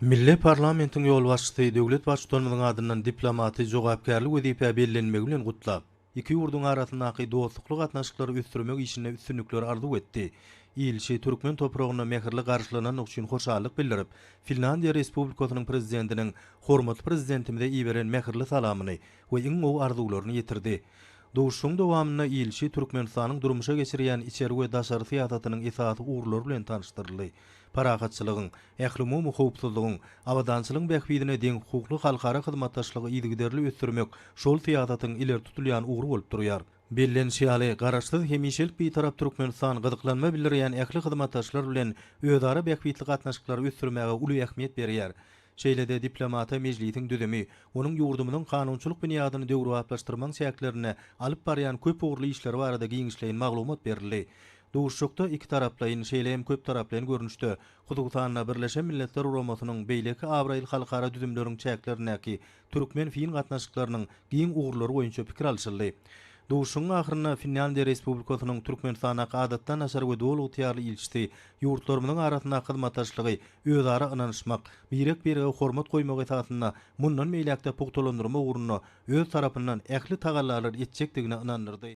Milli parlamentiň ýolbaşçysy döwlet Baştutanymyzyň adyndan diplomaty jogapkärli wezipä bellenmegi bilen gutlap, iki ýurduň arasyndaky dostlukly gatnaşyklary ösdürmek işinde üstünlikleri arzuw etdi. Ilçi türkmen topragynda mähirli garşylanandygy üçin hoşallyk bildirip, Finlýandiýa Respublikasynyň Prezidentiniň hormatly Prezidentimize iberen mähirli salamyny we iň gowy arzuwlaryny ýetirdi. Duşuşygyň dowamynda ilçi Türkmenistanyň durmuşa geçirýän içeri we daşary syýasatynyň esasy ugurlary bilen tanyşdyryldy. Parahatçylygyň, ählumumy howpsuzlygyň, abadançylygyň bähbidine deňhukukly halkara hyzmatdaşlygy yzygiderli ösdürmek şol syýasatyň ileri tutulýan ugry bolup durýar. Bellenişi ýaly, Garaşsyz, hemişelik Bitarap Türkmenistan gyzyklanma bildirýän ähli hyzmatdaşlar bilen özara bähbitli gatnaşyklary ösdürmäge uly ähmiýet berýär. Şeýle-de diplomata Mejlisiň düzümi, onuň ýurdumyzyň kanunçylyk binýadyny döwrebaplaşdyrmagyň çäklerinde alyp barýan köp ugurly işleri barada giňişleýin maglumat berildi. Duşuşykda ikitaraplaýyn, şeýle hem köptaraplaýyn görnüşde, hususan-da, Birleşen Milletler Guramasynyň, beýleki abraýly halkara düzümleriň çäklerindäki türkmen-fin gatnaşyklarynyň giň ugurlary boýunça pikir alşyldy. Duşuşygyň ahyrynda Finlýandiýa Respublikasynyň Türkmenistandaky Adatdan daşary we Doly ygtyýarly ilçisi ýurtlarymyzyň arasyndaky hyzmatdaşlygy özara ynanyşmak, birek-birege hormat goýmak esasynda mundan beýläk-de pugtalandyrmak ugrunda öz tarapyndan ähli tagallalary etjekdigine ynandyrdy.